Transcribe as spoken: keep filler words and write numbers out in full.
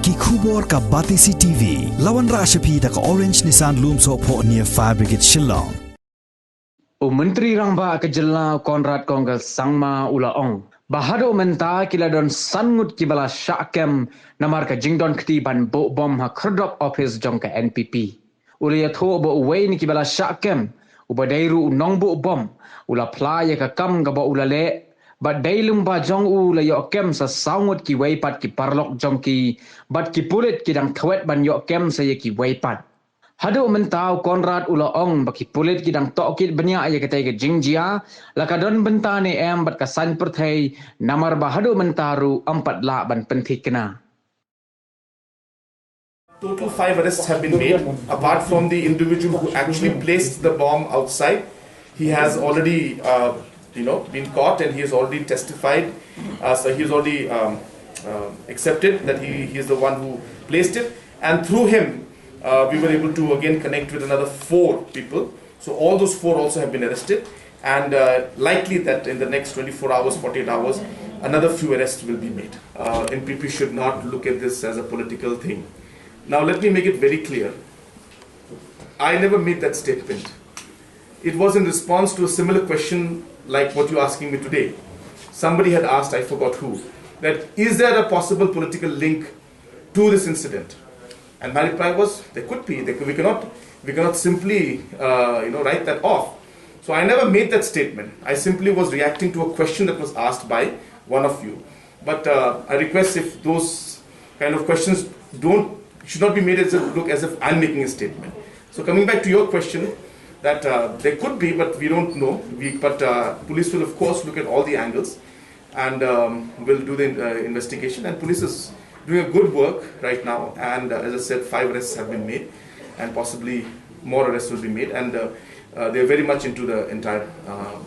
Ki khubor ka Batesi T V. La wanrah sha phi da ka Orange Nissan Lumsohphoh near Fire Brigade Shillong. U Myntri Rangbah ka jylla Conrad Kongkal Sangma u la ong ba haduh mynta ki la don san ngut kiba la shah kem namar ka jingdon kti ban buh bom ha khyrdop office jong ka N P P. U la ïathuh ba uwei na kiba la shah kem, uba dei ruh u nongbuh bom, u la phla ïa ka kam kaba u la leh, bad dei lyngba jong u la ïoh kem sa saw ngut kiwei pat ki paralok jong ki, bad ki pulit ki dang thwet ban ïoh kem sa ïa kiwei pat. Haduh mynta u Conrad u la ong ba ki pulit ki dang tohkit bniah ïa katei ka jingjia, la ka don bynta ne em bad ka saiñ pyrthei, namar ba haduh mynta ruh ym pat lah ban pynthikna. Total five arrests have been made, apart from the individual who actually placed the bomb outside. He has already, uh, you know, been caught, and he has already testified. Uh, so he has already um, uh, accepted that he, he is the one who placed it, and through him, uh, we were able to again connect with another four people. So all those four also have been arrested, and uh, likely that in the next twenty-four hours, forty-eight hours, another few arrests will be made. Uh, N P P should not look at this as a political thing. Now, let me make it very clear. I never made that statement. It was in response to a similar question like what you're asking me today. Somebody had asked, I forgot who, that is there a possible political link to this incident? And my reply was, there could be. There could, we cannot, we cannot simply, uh, you know, write that off. So I never made that statement. I simply was reacting to a question that was asked by one of you. But uh, I request if those kind of questions don't should not be made as if look as if I'm making a statement. So coming back to your question, that uh, there could be, but we don't know. We, but uh, police will of course look at all the angles, and um, will do the uh, investigation. And police is doing a good work right now. And uh, as I said, five arrests have been made, and possibly more arrests will be made. And uh, uh, they're very much into the entire. Uh,